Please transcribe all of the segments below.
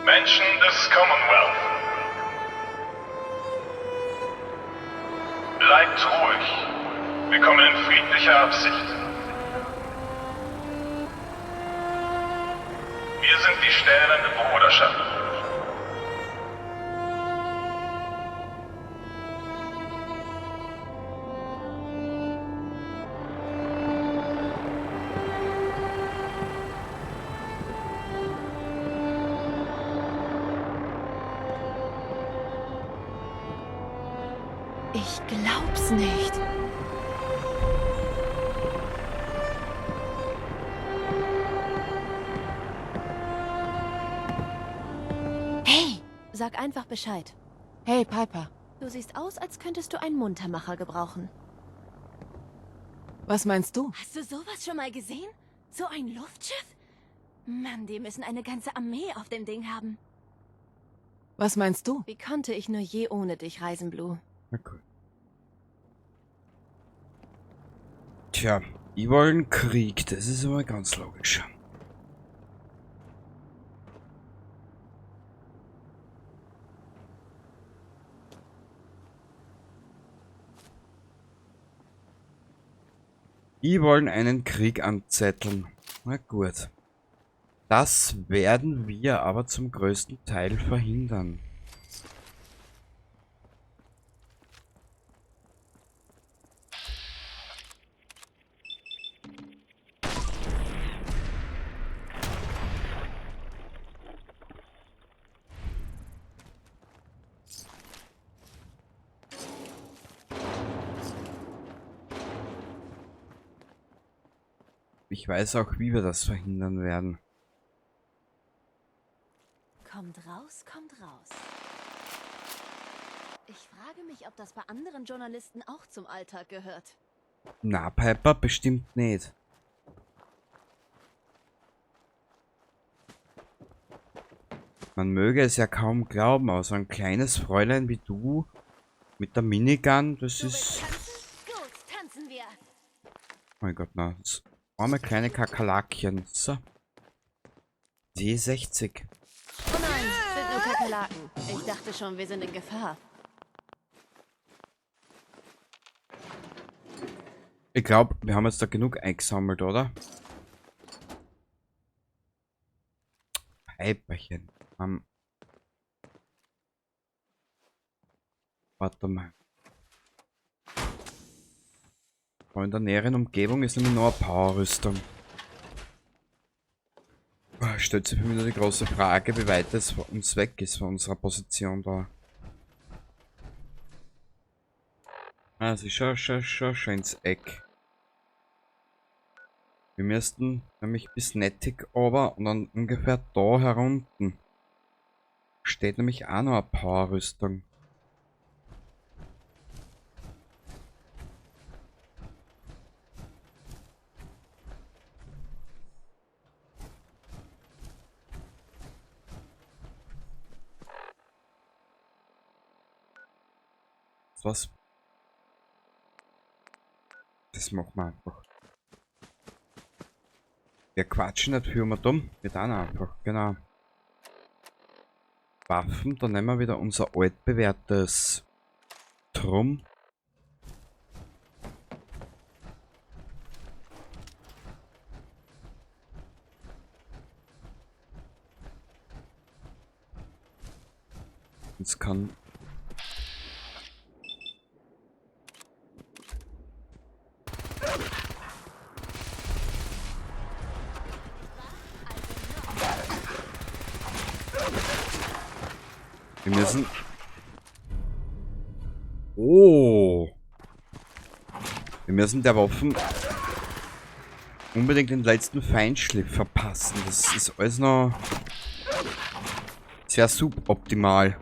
Menschen des Commonwealth. Bleibt ruhig. Wir kommen in friedlicher Absicht. Wir sind die stählerne Bruderschaft. Ich glaub's nicht. Hey, sag einfach Bescheid. Hey, Piper. Du siehst aus, als könntest du einen Muntermacher gebrauchen. Was meinst du? Hast du sowas schon mal gesehen? So ein Luftschiff? Mann, die müssen eine ganze Armee auf dem Ding haben. Was meinst du? Wie konnte ich nur je ohne dich reisen, Blue? Na gut. Tja, die wollen Krieg, das ist aber ganz logisch. Die wollen einen Krieg anzetteln. Na gut. Das werden wir aber zum größten Teil verhindern. Ich weiß auch, wie wir das verhindern werden. Kommt raus, kommt raus. Ich frage mich, ob das bei anderen Journalisten auch zum Alltag gehört. Na, Piper, bestimmt nicht. Man möge es ja kaum glauben, aber so ein kleines Fräulein wie du mit der Minigun, das Du ist... willst tanzen? Gut, tanzen wir. Mein Gott, na, das arme kleine Kakerlakchen. So. D60. Oh nein, sind nur Kakerlaken. Ich dachte schon, wir sind in Gefahr. Ich glaube, wir haben jetzt da genug eingesammelt, oder? Piperchen. Warte mal. Aber in der näheren Umgebung ist nämlich noch eine Powerrüstung. Stellt sich für mich nur die große Frage, wie weit es von uns weg ist, von unserer Position da. Ah, es ist schon ins Eck. Wir müssten nämlich bis Nettig runter und dann ungefähr da herunten. Steht nämlich auch noch eine Powerrüstung. Was? Das machen wir einfach. Wir quatschen nicht für immer dumm. Wir tun einfach, genau. Waffen, dann nehmen wir wieder unser altbewährtes Trumm. Jetzt kann wir müssen... Oh! Wir müssen der Waffen unbedingt den letzten Feinschliff verpassen. Das ist alles noch sehr suboptimal.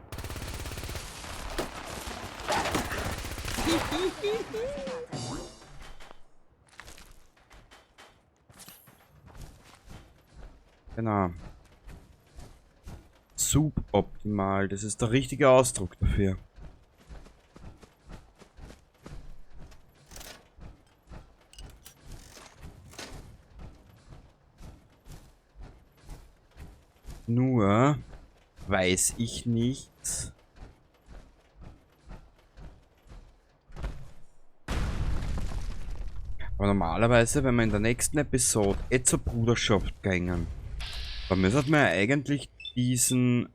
Genau. Suboptimal, das ist der richtige Ausdruck dafür. Nur Weiß ich nicht. Aber normalerweise, wenn wir in der nächsten Episode eh zur Bruderschaft gingen, dann müsste man ja eigentlich diesen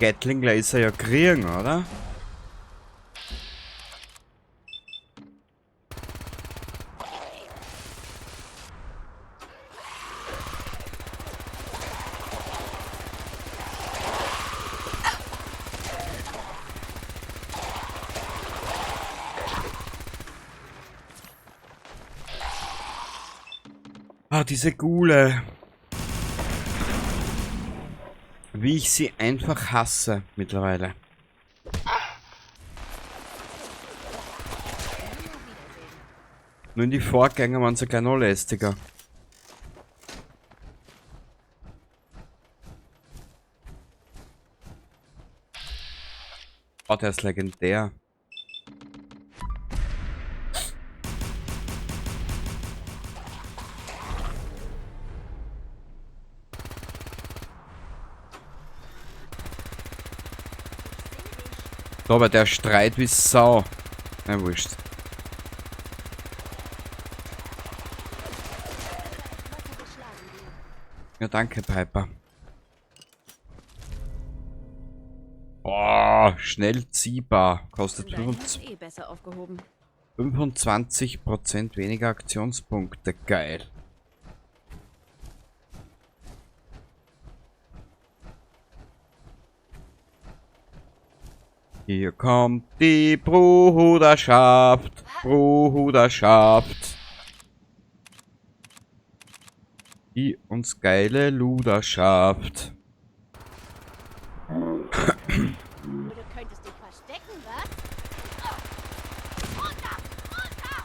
Gatling Laser ja kriegen, oder? Ah, diese Ghule. Wie ich sie einfach hasse mittlerweile. Nur in die Vorgänger waren sie gleich noch lästiger. Oh, der ist legendär. So, aber der schreit wie Sau. Na, wurscht. Ja, danke, Piper. Boah, schnell ziehbar. Kostet 25% weniger Aktionspunkte. Geil. Hier kommt die Bruderschaft, Bruderschaft. Die uns geile Luderschaft. Du könntest dich verstecken, was? Runter! Runter!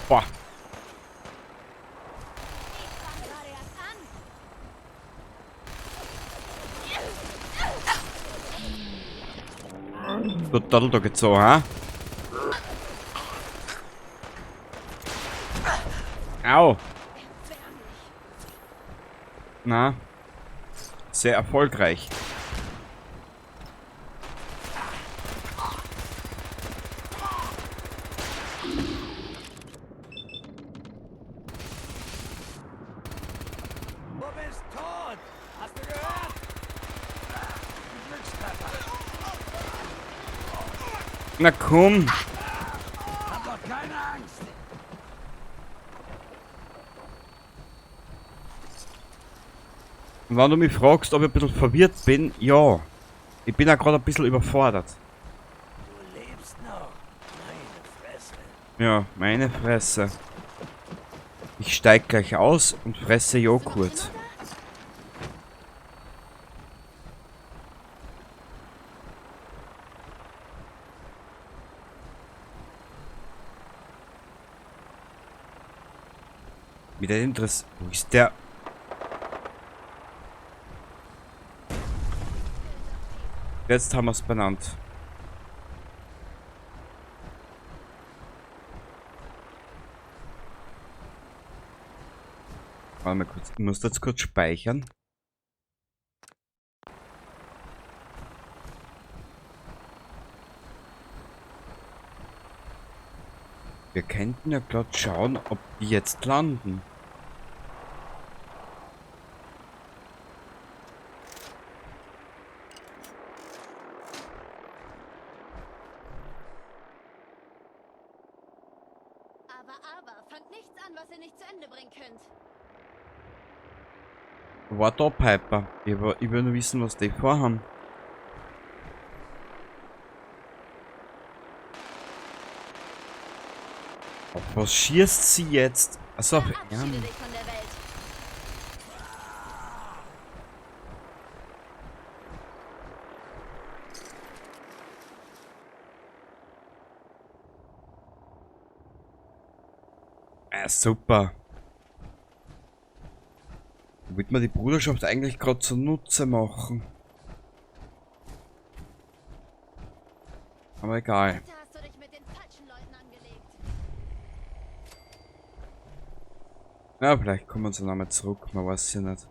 Boah. Total da geht's so, ha? Au! Na? Sehr erfolgreich. Du bist tot! Hast du gehört? Glückstreffer! Na komm! Hab doch keine Angst! Und wenn du mich fragst, ob ich ein bisschen verwirrt bin, ja. Ich bin auch gerade ein bisschen überfordert. Du lebst noch. Meine Fresse. Ja, meine Fresse. Ich steig gleich aus und fresse Joghurt. Mit der Interesse. Wo ist der? Jetzt haben wir's benannt. Warte mal kurz. Ich muss das kurz speichern. Wir könnten ja grad schauen, ob die jetzt landen. Aber, fangt nichts an, was ihr nicht zu Ende bringen könnt. War da, Piper. Ich will nur wissen, was die vorhaben. Auf was schießt sie jetzt? Also auf Verabschiede Arm. dich von der Welt. Ah, super. Wird man die Bruderschaft eigentlich grad zunutze machen? Aber egal. Da hast du dich mit den falschen Leuten angelegt. Ja, vielleicht kommen sie nochmal zurück, man weiß ja nicht.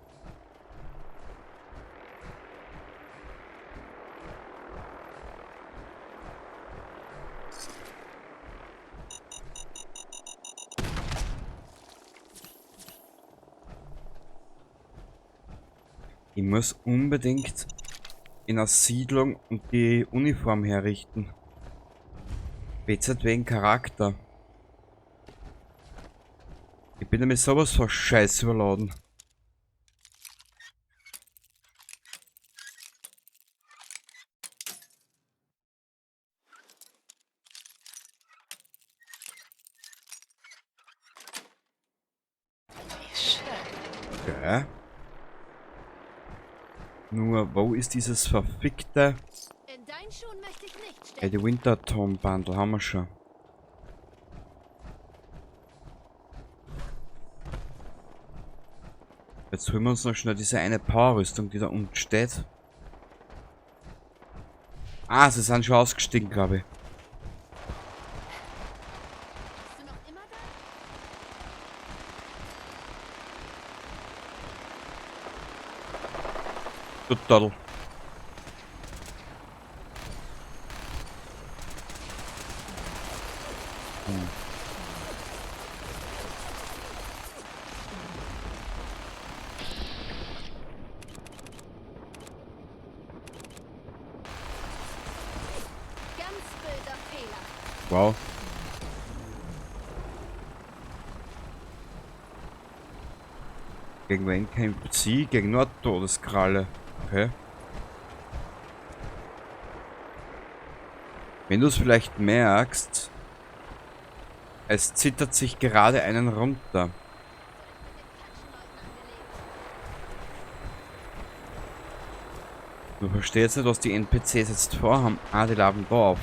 Ich muss unbedingt in einer Siedlung und die Uniform herrichten. BZ wegen Charakter. Ich bin nämlich sowas von Scheiß überladen. Wie schön. Okay. Nur, wo ist dieses verfickte... In deinen Schuhen möchte ich nicht stecken. Ey, die Wintertom Bundle haben wir schon. Jetzt holen wir uns noch schnell diese eine Powerrüstung, die da unten steht. Ah, sie sind schon ausgestiegen, glaube ich. Bist du noch immer da? Total. Ganz böser Fehler. Wow. Gegen wen kämpft sie? Gegen Nordtodeskralle. Okay. Wenn du es vielleicht merkst, es zittert sich gerade einen runter. Du verstehst nicht, was die NPCs jetzt vorhaben. Ah, die laden da auf.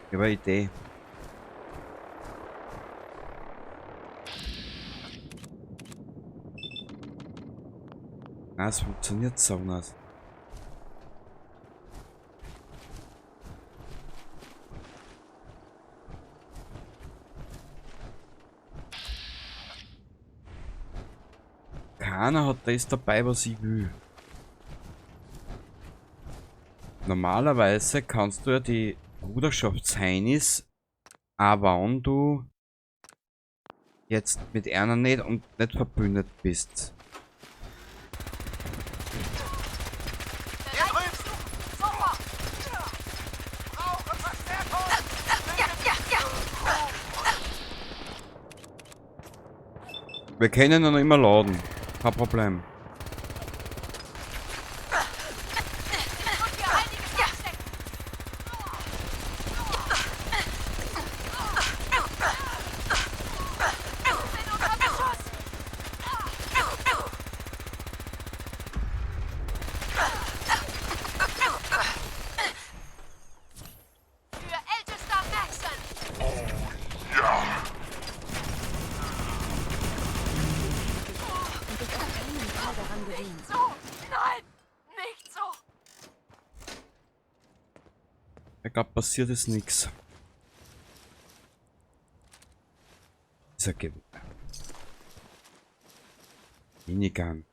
Ich habe eine Idee. Na, es funktioniert so nicht. Keiner hat das dabei, was ich will. Normalerweise kannst du ja die Bruderschaftsheinis, aber wenn du jetzt mit einer nicht und nicht verbündet bist. Hier drüben! Sofort! Brauche Verstärkung! Wir können ja noch immer laden. Kein Problem. Für ältester Maxon! Und dich auf keinen Fall daran gewöhnen. So! Nein! Nicht so! Ich glaube, passiert ist nichts. Dieser Gewinn. Minigun.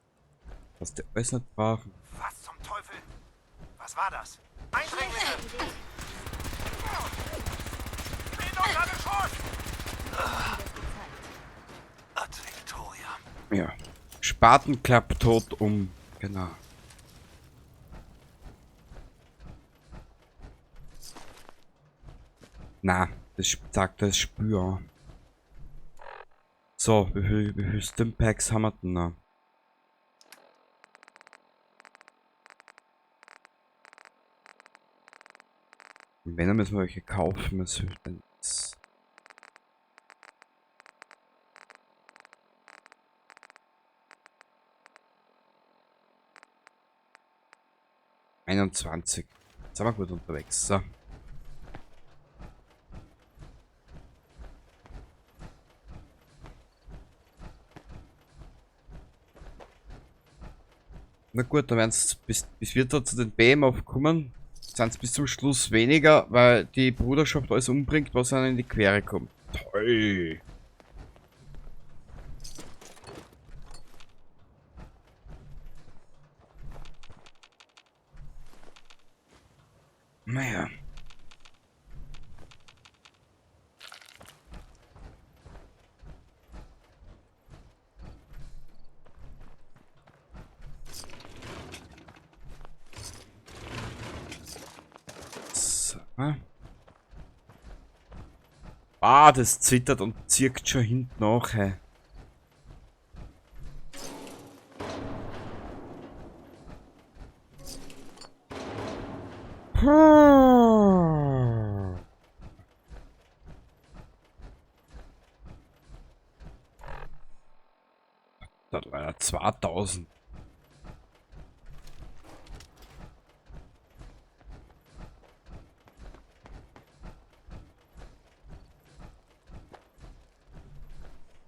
Was die alles nicht brauchen. Was zum Teufel? Was war das? Eindringlinge! Bin unter Beschuss! Ad Victoria. Ja. Spatenklapp tot um. Genau. Na, das sagt das Spür. So, wie viel Stimpacks haben wir denn noch? Und wenn, dann müssen wir welche kaufen, das hilft ja nichts. 21. Jetzt sind wir gut unterwegs. So. Na gut, dann werden's bis wir da zu den Behemoth kommen, sind's bis zum Schluss weniger, weil die Bruderschaft alles umbringt, was ihnen in die Quere kommt. Toll! Naja. So. Ah, das zittert und zirkt schon hinten nach, hey. Das war ja 2000.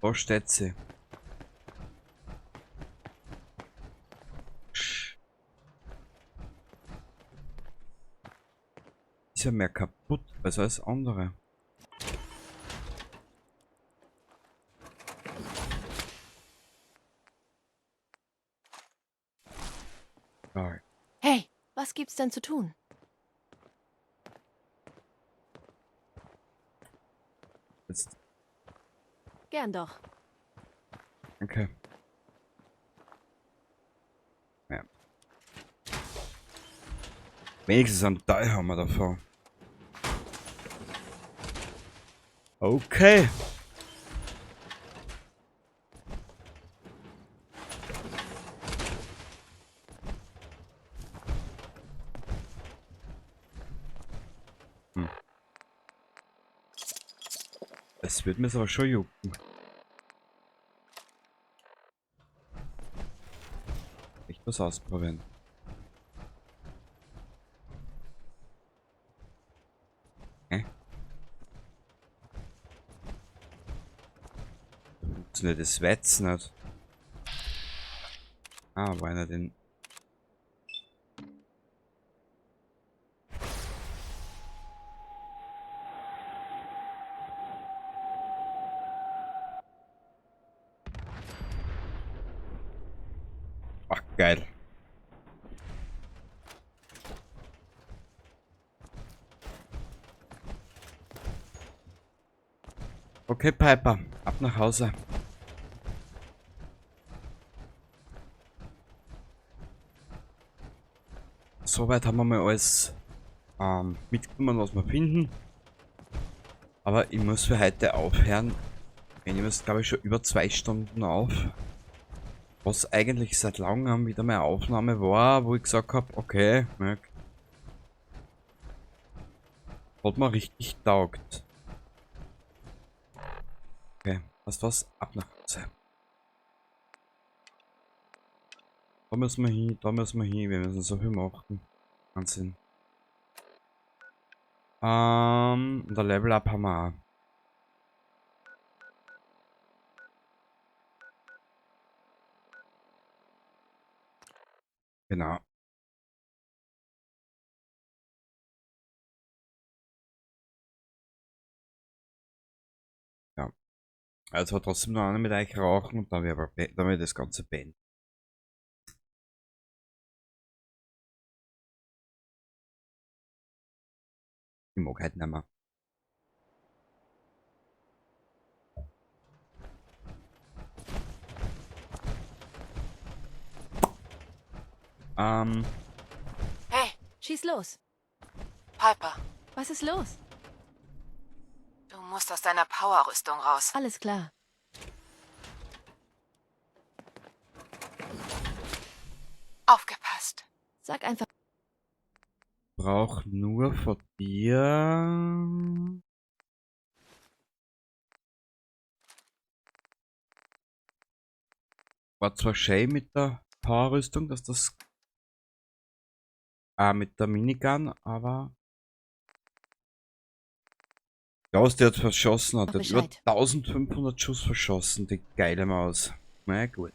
Wo steht sie? Ist ja mehr kaputt als alles andere. Hey, was gibt's denn zu tun? Jetzt. Gern doch. Okay. Ja. Wenigstens einen Teil haben wir davon. Okay. Es wird mir aber schon jucken. Ich muss ausprobieren. Hä? Funktioniert das Wetz nicht? Ah, war einer den. Ach, geil. Okay, Piper, ab nach Hause. Soweit haben wir mal alles mitgenommen, was wir finden. Aber ich muss für heute aufhören. Ich nehme es, glaube ich, schon über 2 Stunden auf. Was eigentlich seit langem wieder meine Aufnahme war, wo ich gesagt hab, okay, ne, hat mir richtig taugt. Okay, weißt du was? Ab nach Hause. Da müssen wir hin, da müssen wir hin, wir müssen so viel machen. Wahnsinn. Und der Level Up haben wir auch. Genau. Ja. Also trotzdem noch eine mit euch rauchen und dann wird das Ganze beenden. Ich mag halt nicht mehr. Hey. Schieß los. Piper. Was ist los? Du musst aus deiner Power-Rüstung raus. Alles klar. Aufgepasst. Sag einfach. Brauche nur von dir. War zwar schön mit der Powerrüstung, dass das mit der Minigun, aber ja, was der hat verschossen hat, der hat über 1500 Schuss verschossen, die geile Maus. Na gut.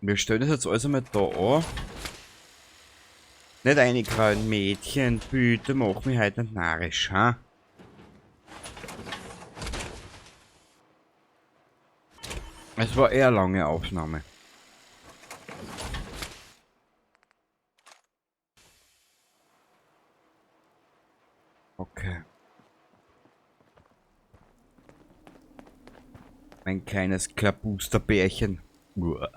Wir stellen das jetzt alles einmal da an. Nicht reinkrauen, Mädchen, bitte mach mich heute nicht narrisch, ha? Es war eher lange Aufnahme. Okay. Ein kleines Klabusterbärchen. Uah.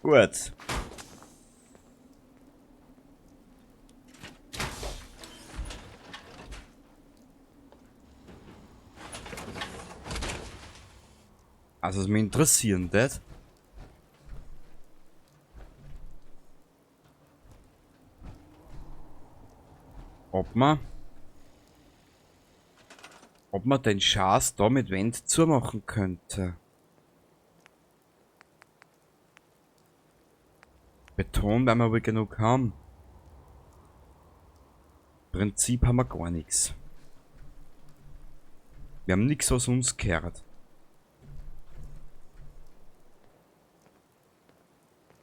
Gut. Also es mich interessieren, das. Ob man den Schaß da mit Wand zumachen könnte. Beton werden wir wohl genug haben. Im Prinzip haben wir gar nichts. Wir haben nichts, was uns gehört.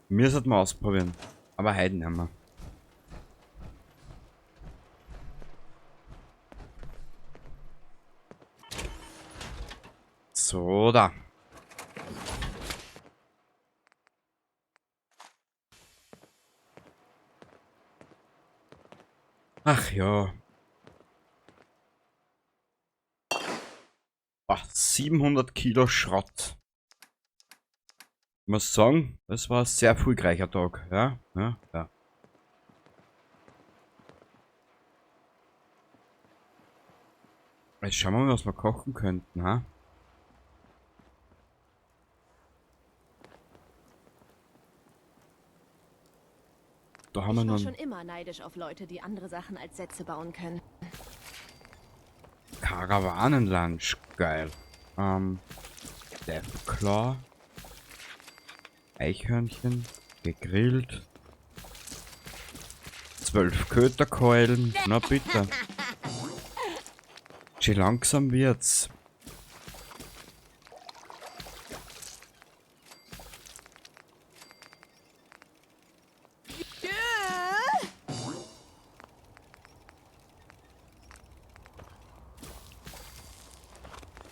Mir sollten wir ausprobieren. Aber heute nicht mehr. So, da. Ach ja. Boah, 700 Kilo Schrott. Ich muss sagen, das war ein sehr erfolgreicher Tag. Ja, ja, ja. Jetzt schauen wir mal, was wir kochen könnten, ha? Da haben wir Ich war noch schon immer neidisch auf Leute, die andere Sachen als Sätze bauen können. Karawanenlunch, geil. Deathclaw. Eichhörnchen, gegrillt. 12 Köterkeulen, na bitte. Schon langsam wird's.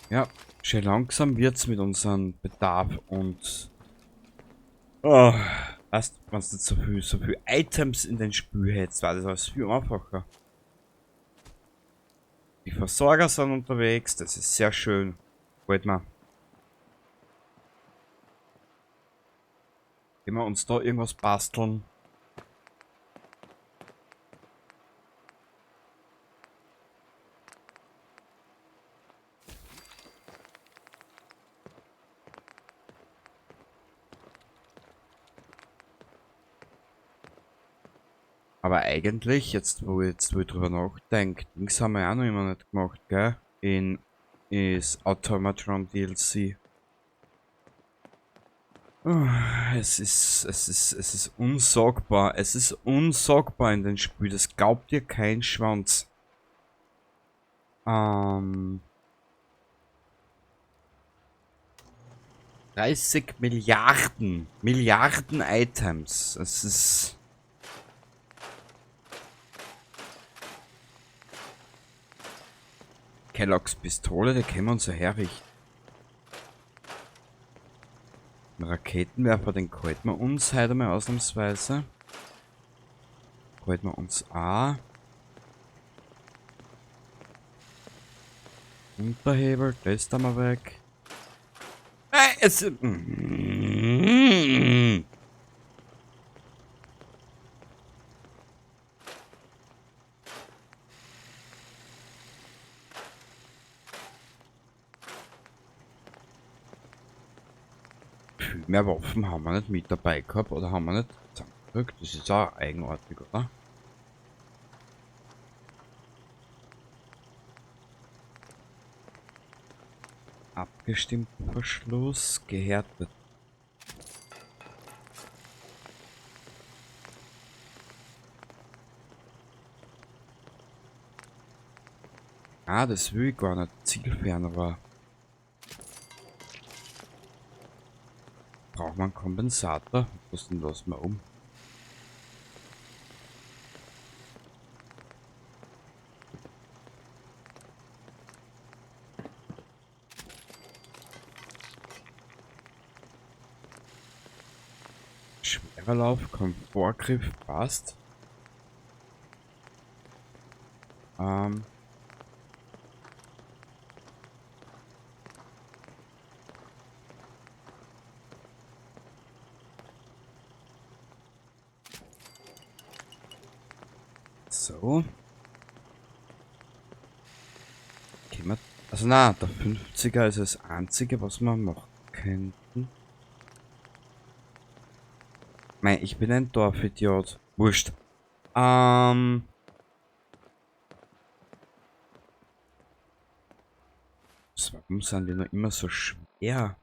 Ja, schon langsam wird's mit unserem Bedarf und... Oh, weißt, wenn du nicht so viel Items in den Spiel hättest, war das alles viel einfacher. Die Versorger sind unterwegs, das ist sehr schön. Wollt mal. Können wir uns da irgendwas basteln? Aber eigentlich, jetzt wo ich drüber nachdenke, Dings haben wir ja auch noch immer nicht gemacht, gell? In ist Automatron DLC. Oh, es ist unsagbar. Es ist unsagbar in dem Spiel. Das glaubt dir kein Schwanz. 30 Milliarden. Milliarden Items. Es ist... Kellogg's Pistole, die können wir uns ja herrichten. Einen Raketenwerfer, den halten wir uns heute mal ausnahmsweise. Halten wir uns auch. Unterhebel, das da mal weg. Es. viel mehr Waffen haben wir nicht mit dabei gehabt oder haben wir nicht zusammengekriegt. Das ist auch eigenartig, oder? Abgestimmter Verschluss, gehärtet. Ah, das will ich gar nicht. Zielfernrohr. Braucht man einen Kompensator? Was denn lassen wir um? Schwerer Lauf, Komfortgriff, passt. So. Können wir, also na, der 50er ist das einzige, was wir machen könnten. Mei, ich bin ein Dorfidiot. Wurscht. Warum sind die noch immer so schwer?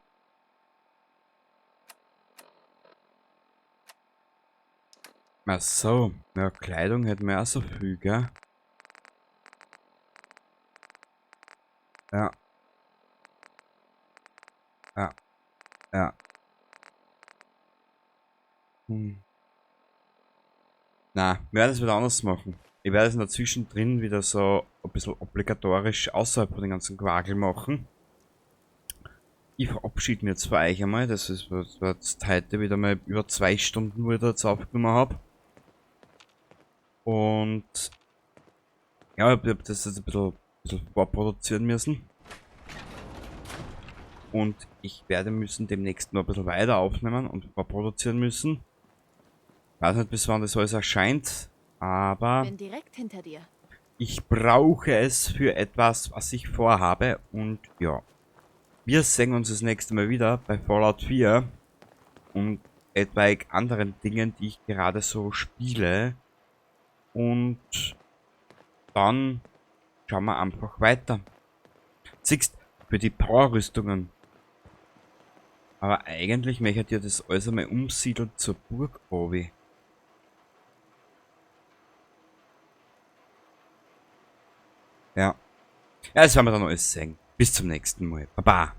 Ach so, ja, Kleidung hätten wir auch so viel, gell? Ja. Ja. Ja. Na, wir werden es wieder anders machen. Ich werde es in der Zwischendrin wieder so ein bisschen obligatorisch außerhalb von den ganzen Quagel machen. Ich verabschiede mich jetzt von euch einmal. Das ist jetzt heute wieder mal über 2 Stunden, wo ich da jetzt aufgenommen hab. Und ja, ich hab das jetzt ein bisschen vorproduzieren müssen. Und ich werde müssen demnächst noch ein bisschen weiter aufnehmen und vorproduzieren müssen. Ich weiß nicht, bis wann das alles erscheint, aber Bin direkt hinter dir. ich brauche es für etwas, was ich vorhabe. Und ja, wir sehen uns das nächste Mal wieder bei Fallout 4 und etwaig anderen Dingen, die ich gerade so spiele. Und dann schauen wir einfach weiter. Siehst, für die Power-Rüstungen. Aber eigentlich möchte ich ja das alles einmal umsiedeln zur Burg, Obi. Ja. Ja, das werden wir dann alles sehen. Bis zum nächsten Mal. Baba.